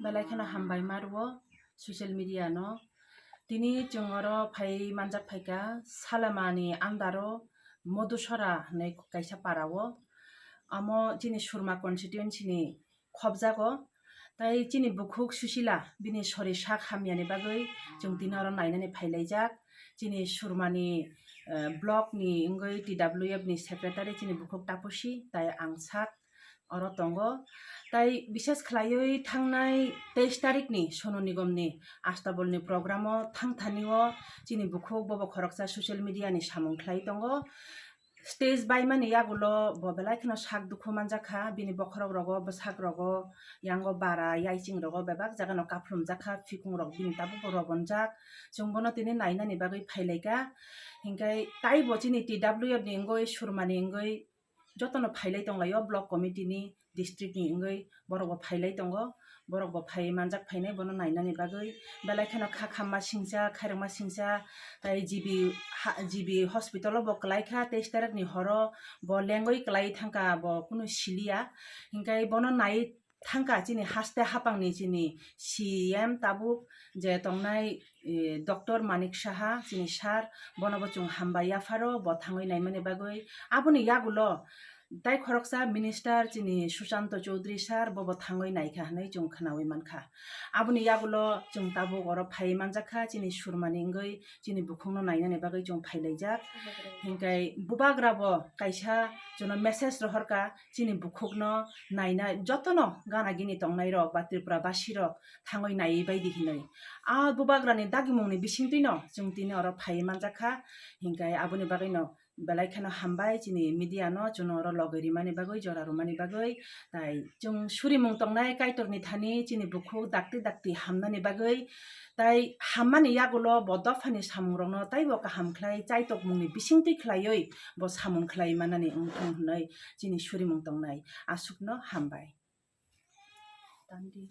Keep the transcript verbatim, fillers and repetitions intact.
Belai kheno hambai ma rwo social media no. Tini chwng oro phai manjak phaikha Salamani andaro Modusora hinwi kaisa para o. Amo chini Surma constituency ni khobjago. Tai chini bukhuk Susila bini sori sak hamyani bagwi chwng tini oro nainani phailaijak. Chini Surmani, eh, block ni wngwi T W F ni secretary chini bukhuk Tapusi tai ang sak oro tongo. Tai bises khlaiwi thangnai teis tarikni Sonu Nigomni Astabolni programo thangthani o chini bukhuk bobo khoroksa social media ni samung khlai tongo. Stage baimani yagulo bo belai kheno sak dukhu manjakha, bini bokhorok rogo, bwsak rogo, yango bara, yaiching rogo bebak jagano kaphlumjakha, phikung rok bini tabukbo robonjak. Chwng bono tini nainani bagwi phailaikha. Hinkhe taibo chini T W F ni wngwi, Surmani wngwi jotono phailai tonglaio, block committee ni, district ni wngwi borok bo phailai tongo, borok bo phai manjak phainai bono nainani bagwi. Belai kheno kha khamma singcha, khairokma singcha, tai G B ha-, G B hospital o bo kwlai kha, teis tarik ni horo bo lengwi kwlai thangkha, bo kunu siliya. Hinkhe bono nai thangkha chini haste hapangni chini C M tabuk je tongnai, eh, Doctor Manik Saha, chini sir, bono bo chwng hambai yapharo, bo thangwi naimani bagwi. Aboni yagulo tai khoroksa minister chini Susanto Chowdhury sir, bo bo thangwi naikha hinwi chwng khnawi mankha. Aboni yagulo chwng tabuk oro phai manjakha, chini Surmani wngwi chini bukhukno nainani bagwi chwng phailaijak. Hinkhe bubagra bo kaisa chwngno message rohorkha, chini bukhukno naina jotono gana gini tongnairok ba Tripura basirok thangwi naiwi baidi hinwi. A bubagrani dagimungni bisingtwino chwng tini oro phaiwi manjakha. Hinkhe aboni bagwino belai kheno hambai chini media no chwngno oro logwi rimani bagwi, jora rwmani bagwi. Tai chwng surimung tongnai Kaitorni thani chini bukhuk dakti dakti hamnani bagwi. Tai hammani yagulo bo dophani samungrokno taibo kaham khlai chaitokmungni bisingtwi khlaiwi bo samung khlai manani wngthung hinwi chini surimung tongnai. Aswkno hambai. Tandi.